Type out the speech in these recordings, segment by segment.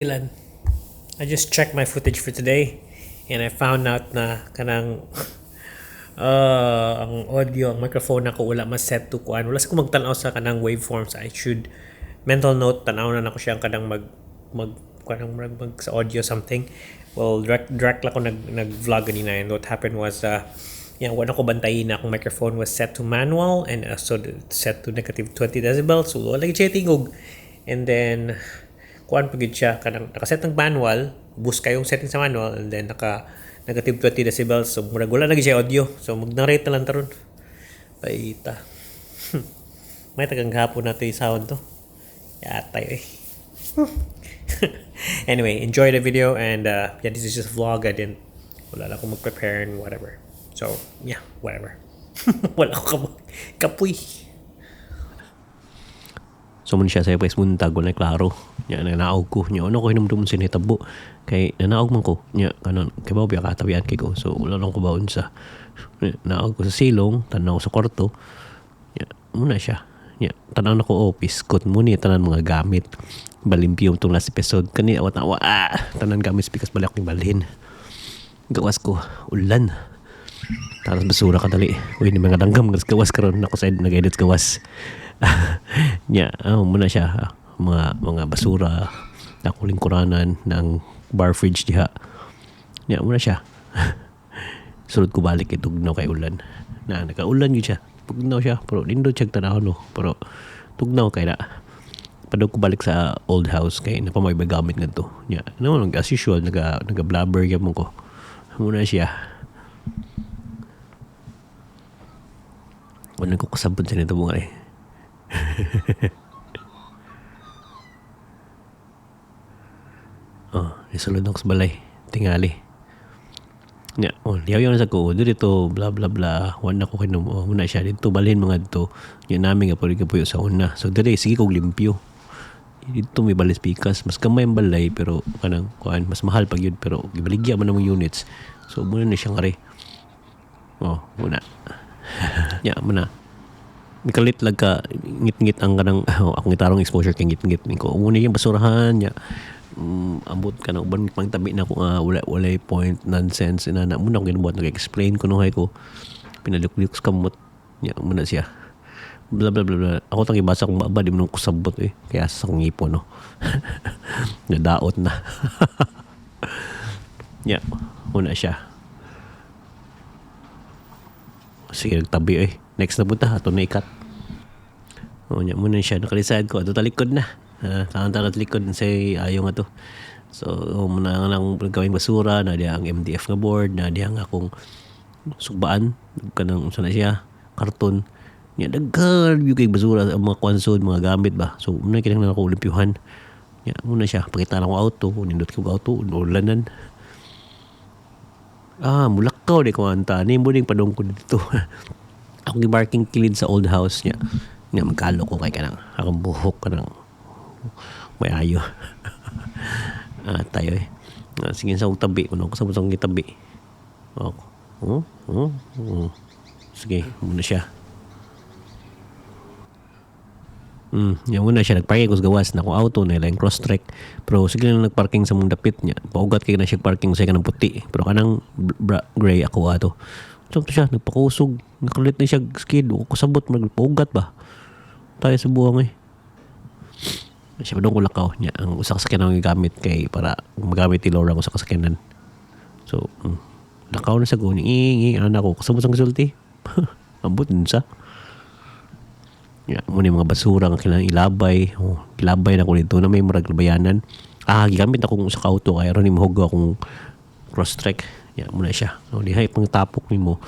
Ilan. I just checked my footage for today and I found out na kanang ang audio, ang microphone nako wala ma-set to kuan. Wala sa ko magtan-aw sa kanang waveforms. I should mental note, tan-aw na nako siya ang kanang mag mag kanang mag, mag sa audio something. Well, direct direct lang ko nag vlog ganina and what happened was yeah, wala ko bantayin na akong microphone was set to manual and so set to negative 20 decibels. So wala gyud siya tingog. And then kuan pa gyud siya, kanang nakaset ng manual, boost kayong setting sa manual and then naka negative 20 decibels, so murag wala na gyud siya audio, so mag-narrate na lang taron paita. May tagang hapon nato yung sound to yatay eh. Anyway, enjoy the video and yeah, this is just a vlog. I didn't, wala lang akong mag-prepare and whatever, so yeah, whatever, wala ko kapoy. So man siya sa pres buntag, wala klaro. Nya nanaog ko. Nya ano ko hinumdum sa nahitabo. Kay nanaog man ko. Nya kanon kay bao biya katabian kay ko. So wala lang ko baon sa naog ko sa silong, tanaw sa kwarto. Nya muna siya. Nya tanaw na ko, oh, piskot mo ni tanan mga gamit. Balimpyo tong last episode kani awat na wa ah, tanan gamit because balik akong balhin. Gawas ko ulan. Tapos basura kadali. Uy, ni mga langgam gawas karon ako sa nag-edit gawas. Nya, oh, muna siya mga basura ako lingkuranan ng bar fridge diha. Nya muna siya. Sulod ko balik kay tugnaw kay ulan. Na nagaulan gyud siya. Tugnaw siya pero nindot siya tanaw no. Pero tugnaw kay na. Padung ko balik sa old house kay na pa may gamit ngadto. Nya, no, as usual naga blabber gyud ko. Muna siya. Wala ko kasabot sa nito mga eh. Oh, nisulod ako sa balay. Tingali. Nya, oh, liyaw na sa ko. Dito, bla bla bla. Wala ko kinom. Oh, muna siya. Dito, balhin mga dito. Nya namin nga pwede kapuyo sa una. So, dili, sige kog limpyo. Dito may balis pikas. Mas gamay ang balay, pero kanang, kuan, mas mahal pag yun. Pero, gibaligya man ang units. So, muna na siyang are. Oh, muna. Nya, muna. Nikalit lang ka ngit-ngit ang kanang oh, akong itarong exposure kay ngit-ngit ko. Muna yung basurahan nya. Ambot ka na uban pang tabi na ko wala walay point nonsense inana muna akong ginubuhat, nag-explain ko nuhay ko pinalukluk sa kamot nya muna siya bla bla bla bla. Ako tang ibasa kong baba di mo nung kusabot eh kaya sa akong ngipon no nadaot na. Nya muna siya, sige nagtabi eh, next na punta ato na ikat. O nya muna siya, nakalisad ko ato talikod na. Uh, likod say ayo nga to. So oh, muna nga nang gawing basura na diya ang MDF nga board na diya nga akong sugbaan kanang unsa na siya karton nya daghan gyud kay basura ang mga kwansod mga gamit ba. So muna kinahanglan ako limpyuhan. Nya muna siya, pakita na akong auto, nindot ko auto ulanan. Ah, mulakaw di ko anta ni mo ding padung ko dito. Akong gibarking kilid sa old house niya. Nga magkalo ko kay kanang akong buhok kanang may ayo. Ah, tayo eh. Ah, sige sa tabi kuno ko sa butong gitabi. Oh. Oh. Sige, muna siya. Yan muna siya nagparking ko sa gawas na akong auto na ilang cross trek. Pero sige lang nagparking sa mong dapit niya. Paugat kay na siya parking sa kanang puti. Pero kanang gray ako ato. So siya nagpakusog, nakalit na siya skid, o kasabot magpaugat ba. Tayo sa buwang eh. Siya pa doon ko lakaw niya ang usa ka sakyanan ang gigamit kay para magamit ni Laura ang usa ka sakyanan. So, lakaw na sa guni. Ing, ing, ko kasabot ang gisulti. Ambot din sa. Ya, muna yung mga basura nga kailangan ilabay. Oh, ilabay na ko nito na may murag labayanan. Ah, gigamit akong usa ka auto kay aron ni akong cross trek. Ya, muna siya. So, dihay pang tapok nimo.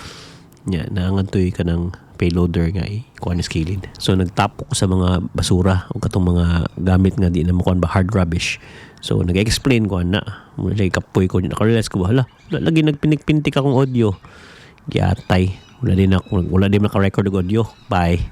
Ya, naangantoy ka ng payloader nga i kuan ni skilid. So nagtapok ko sa mga basura o katong mga gamit nga di na mo kuan ba, hard rubbish. So nag-explain ko ana. Muna siya kapoy ko, naka-realize ko ba, hala, wala lagi nagpinik-pintik akong audio. Giatay. Wala din ako, wala din maka-record og audio. Bye.